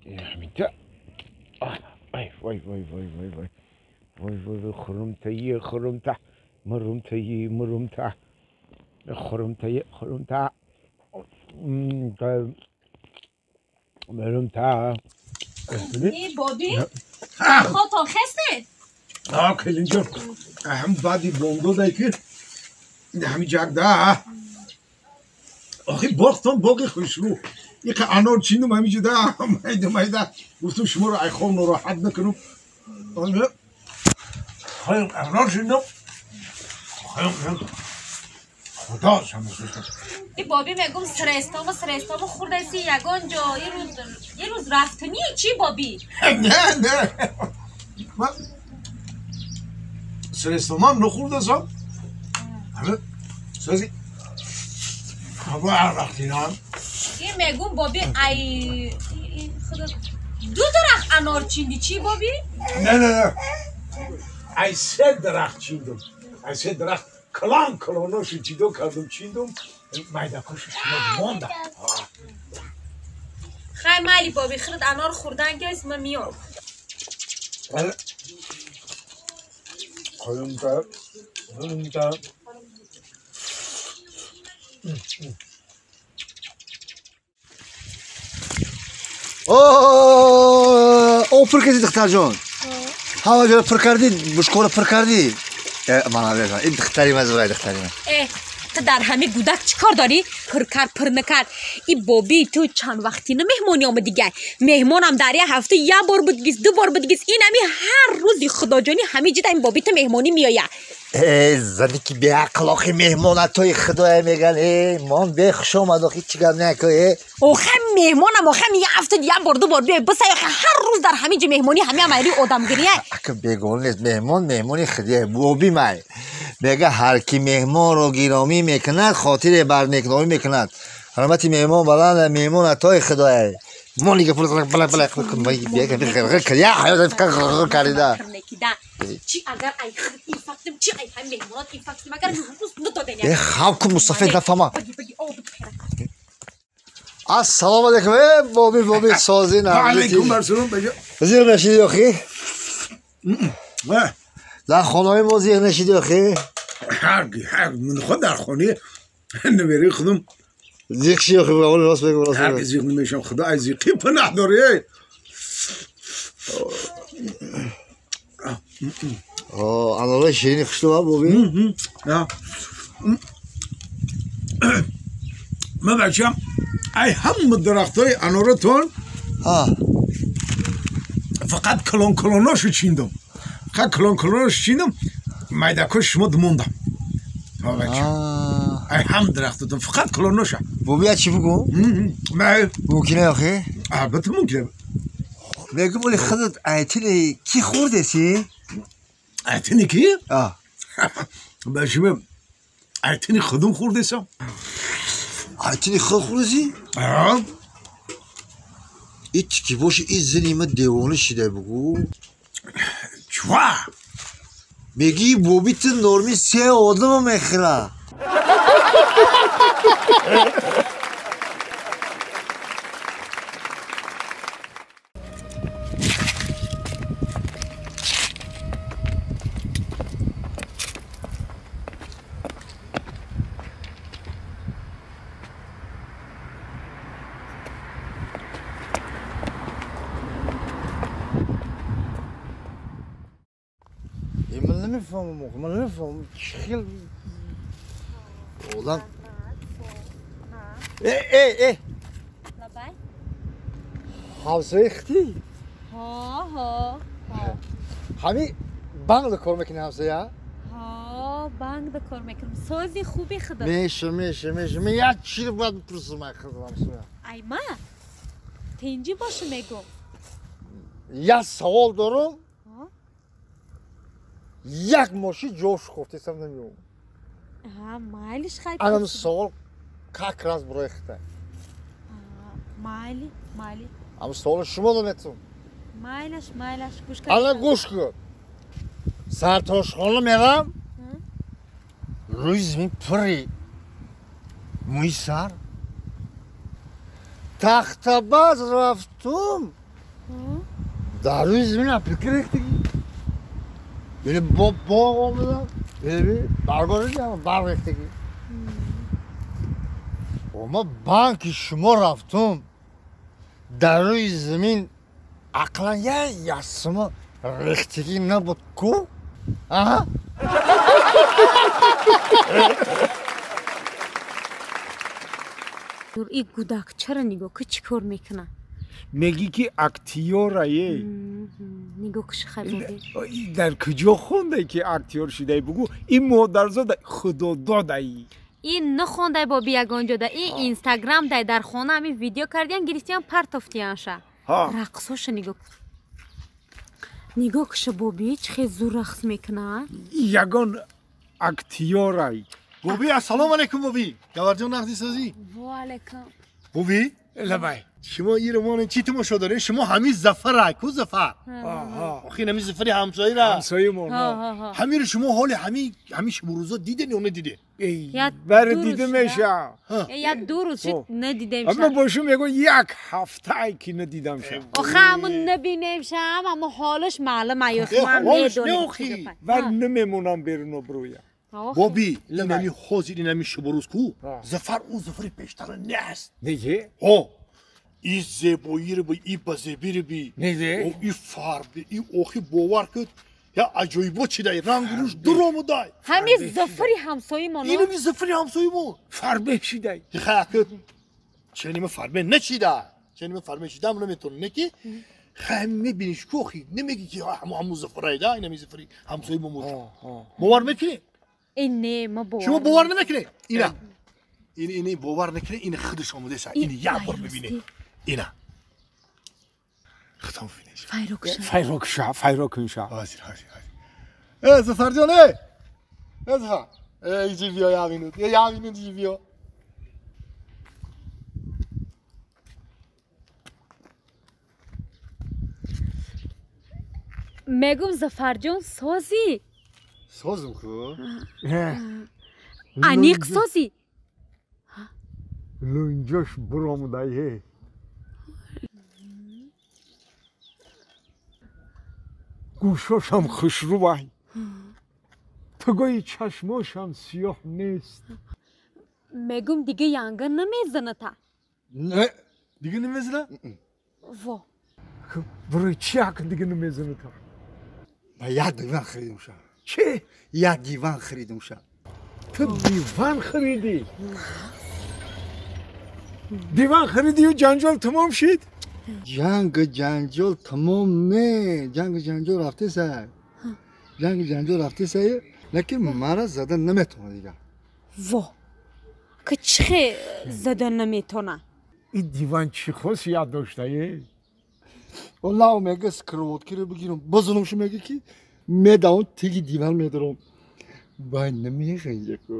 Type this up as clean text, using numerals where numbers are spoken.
همینجا ای وای وای وای وای وای وای وای وای خرم تایی خرم تا مرم تایی مرم تا خرم تایی خرم تا مرم تا. ای بابی خودتان خسته؟ آه کلین جان هم بعدی بوندو دای که همین جاگ ده آخه باختم باقی خوشرو یک انار چیندم همینجا ده میده میده گفتم شما رو ای خواب ناراحت نکنم. خیلی انار چیندم خیلی خدا شما. ای بابی میگم سرستام سرستام خوردسی یگان جا یه روز رفتنی چی بابی؟ نه نه من سرستام هم نخوردسم همه سازی هوا هر وقتی هم این میگم بابی ای خدا دو درخت انار چیندی چی بابی؟ نه نه نه ای سه درخت چیندم، ای سه درخت کلان کلاناشو جدا کردم چیندم میده کشش ماندم. خیلی مالی بابی خرد انار خوردن گیز من میام. خیلی خیلی او پر کردی دختر جان، هوا جان پر کردی، بشکوره پر کردی. من این دختری من زورای دختری من. تو در همه گودک چیکار داری؟ پر کرد پر نکرد. این بابی تو چند وقتی نه مهمونی آمد دیگه. مهمانم در یه هفته یه بار بود گیز دو بار بود گیز. این همی هر روزی خدا جانی همه جدا این بابی تو مهمونی میآید. ای زنی که بی عقل آخه مهمانتای خدای میگن ای مان به خوش آمد آخه چی گپ نکه. آخه مهمانم آخه یه هفته یه بار دو بار بیای بس آخه هر روز در همه جا مهمونی همه عملی آدمگیریه. آخه بیگون نیست مهمان مهمونی خدای بابی مای میگه هر کی مهمان رو گرامی میکند خاطر بر نیکنامی میکند. حرمت مهمان بلند مهمانتای خدای. مان دیگه پول بلا بلا کن بیا که یا حیات کریدا. چی اگر ای خود این فکتم چی ای هم مهمانات این فکتم اگر روز ندادن. ای خواب کن مصطفی نفهمم. السلام علیکم ای بابی بابی سازین. علیکم السلام. زیر نشیدی آخی؟ در خانه ما زیر نشیدی آخی؟ هر من خود در خانه نمیری خودم زیق شی آخی بگو راست بگو راست بگو. هر زیق نمیشم خدا از زیقی پناه داری. آه انارای شیرینی خوشتو بابی؟ نه من بچم ای هم درختای انارتون فقط کلون کلوناشو چیندم، فقط کلون کلوناشو چیندم میده شما موندم. ها بچم ای هم درختتون فقط کلوناشو. بابی چی بگو؟ ممکنه آخه؟ البته ممکنه. میگم ولی خودت ایتینی کی خوردسی؟ ایتینی کی؟ آه بچم ایتینی خودم خوردسم. ایتینی خود خوردسی؟ آه. این کی باشه این زنی من دیوانه شده بگو. چوا؟ میگی بابی تو نرمی سه آدم میخوره. من نمیفهمم خیلی آدم. ای ای ای همسایه ختی؟ ها ها همین بانک کار میکنی همسایه؟ ها بانک کار میکنم. سازی خوبی خدا میشه میشه میشه من یک چیز باید بپرسم ای خدا همسایه. ای ما تنجی باشه میگم یک سوال دارم. یک ماشی جوش خفتیسم نمی‌دونم. ها مایلش خیلی. الان سوال как раз برای خته. مایلی مایلی. اما سوال شما دونتون. مایلش مایلش گوش کن. الان گوش کن. سرتاشخانه میرم. روی زمین پری. موی سر. تخت باز رفتم. Дар рӯи замин аплика рехтагӣ. Яъне бо боғ омадам, яъне баргоҳ барг рехтагӣ. Ма банки шумо рафтум, дар рӯи замин ақлан як ясма рехтагӣ набуд ку? Аҳа? И гудак чара нигоҳ ки чӣ кор мекунад? Мегӣ ки актёрае. Нигоҳ куши хабиби. Дар куҷо хондай ки актёр шудай бугӯ? Ин модарзода худододаи. Ин нахондай боби ягон ҷода. Ин инстаграм дай дар хона ҳамин видео кардиян, гирифтиян, партофтиянша. Рақсоша нигоҳ. Нигоҳ куша боби, чӣ хел зур рақс мекунад. Ягон актёрай. Боби, ассалому алайкум боби. Гаварҷон нақди созӣ? Ва алайкум. Боби? Лабай. Шумо ин чӣ тамошо доред? Шумо ҳамин Зафара, ку Зафар? Охи ҳамин Зафари ҳамсояра. Ҳамсоямон. Ҳамин шумо ҳоли ҳамин шабу рӯзо диден ё надиден? Бар дидамеша. Як ду рӯз шуд надидемша. Аммо бо шумо мегӯям як ҳафтае ки надидамша. Охе ҳамун набинемша, ҳамун ҳолаш маълум аю ман медонам. Бар намемонам берун обрӯя. Боби, инами ҳозир инами шабу рӯз ку? Зафар ӯ Зафари пештара нест. Неге? Ҳо. И зебоиро би, и базебиро би, и фарби, и охи бовар куд, я аҷоибот шидай, рангу рӯш дуромудай. Ҳамин Зафари ҳамсоимон. Инами Зафари ҳамсоимон. Фарбе шидай. Хай ченима фарбе нашида. Ченима фарбе шидам наметонам, не ки хай мебиниш ку охи, намеги ки ҳамун Зафарай да, инами Зафари ҳамсоимон. Бовар мекунӣ? Э не, ма бовар. Шумо бовар намекунед? Ина. Ин бовар накунед, ин худаш омадааст. Ин як бор бибинед. Ина. Худам бибинед. Файрокша. Файрокша, файрокунша. Ҳозир, ҳозир, ҳозир. Э Зафарҷон, э! Э Зафар. Э иҷи биё як минут. Э як минут иҷи биё. Мегум Зафарҷон созӣ? Созм ку? Аниқ созӣ? Лунҷош буромудае. Гӯшошам хушрӯвай. Тугои чашмошам сиёҳ нест. Мегум дига янга намезаната. Не, дига намезана? Во. Барои чӣ акн дига намезаната? Ба як диван харидум ша. Чӣ? Як диван харидум ша. Ту диван харидӣ? Диван харидию ҷанҷол тамом шид? Ҷангу ҷанҷол тамом не, ҷангу ҷанҷол рафтеса. Ҷангу ҷанҷол рафтеса, лекин мара зада наметавона дигар. Во! Ки чӣ хел зада наметавона? Ин диван чӣ хосият доштае? Оллаҳ мега скроваткиро бигирам, базанамшу мега ки медавам теги диван медарам. Вай намеханҷа ку.